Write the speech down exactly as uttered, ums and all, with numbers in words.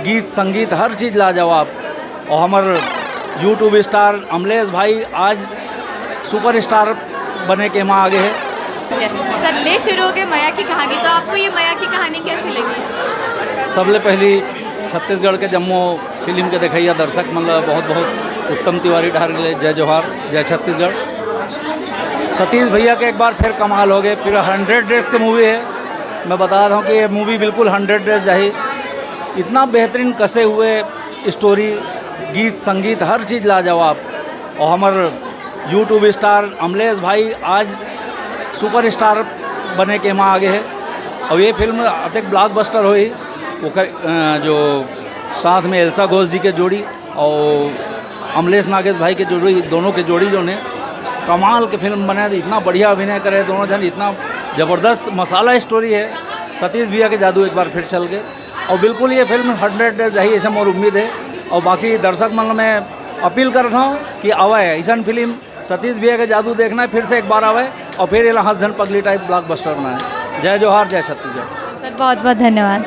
गीत संगीत हर चीज लाजवाब। और हमर YouTube स्टार अमलेश भाई आज सुपरस्टार बने के मा आगे हे। सर, ले शुरू हो गए मया की कहानी, तो आपको ये मया की कहानी कैसी लगी? सबले पहली छत्तीसगढ़ के जम्मो फिल्म के देखइया दर्शक मन ला बहुत बहुत उत्तम तिवारी डहर ले जय जोहार, जय छत्तीसगढ़। सतीश भैया के एक बार फिर कमाल हो गए, पूरा हंड्रेड डेज के मूवी है। मैं बता रहा हूँ कि ये मूवी बिल्कुल हंड्रेड डेज जाही। इतना बेहतरीन कसे हुए स्टोरी, गीत संगीत हर चीज लाजवाब। और हमर YouTube स्टार अमलेश भाई आज सुपरस्टार बने के मा आगे हे। और ये फिल्म अतेक ब्लॉकबस्टर होही, ओकर अ, जो साथ में एल्सा घोष जी के जोड़ी और अमलेश नागेश भाई के जोड़ी, दोनों के जोड़ी जो ने कमाल के फिल्म बने, इतना बढ़िया अभिनय करे दोनों जन, इतना जबरदस्त मसाला स्टोरी है। सतीश भैया के जादू एक बार फिर चल गए। और बिल्कुल ये फिल्म हंड्रेड डेज जाही, ऐसे मोर उम्मीद है। और बाकी दर्शक मन मैं अपील करता हूँ कि आवे ऐसा फिल्म, सतीश भैया के जादू देखना है, फिर से एक बार आवे और फिर ये हंस झन पगली टाइप ब्लॉकबस्टर बनाए। जय जोहार, जय छत्तीसगढ़। सर, बहुत बहुत धन्यवाद।